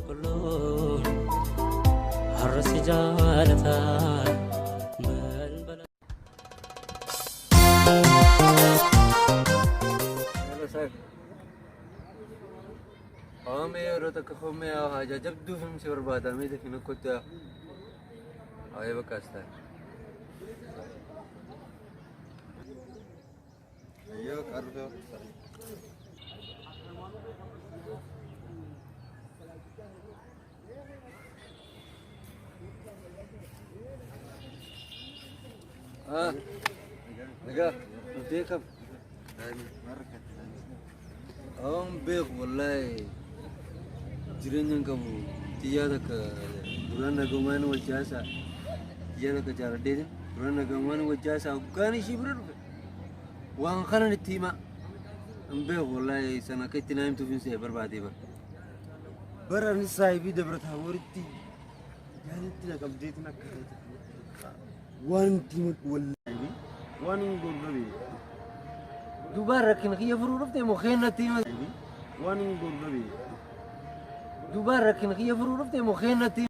Qulqulluun har'a si jaalata. Balbala. Hello sir. Hoomee yeroo takka hoomee haajaa jabduu fi si barbaada mee dafii kottu yaa. Haayee bakka as taa'e. Ayyoo qarroo. Ah, nagaa, dhuftee kam? Awwan beeku wallaahi jireenya hin qabu. Xiyyaa takka duraan nagamaan wajjaasaa xiyyaa takka jaaladheetin duraan nagamaan wajjaasaa hoggaan ishii bira dhufe waan kanan itti himaa hin beeku wallaahi san akka itti naa himtuuf hin se'e barbaadee bara. Bara anis saahibii Dabra Taabooritti jaalatti na qabdeetiin akka ta'e waan itti himadhu wallaahi waan hin godhu dhabe. Duubaan rakkina kiyya furuu dhufte moo keennatti hima. Waan hin godhu dhabe. Duubaan rakkina kiyya furuu dhufte moo keennatti hima.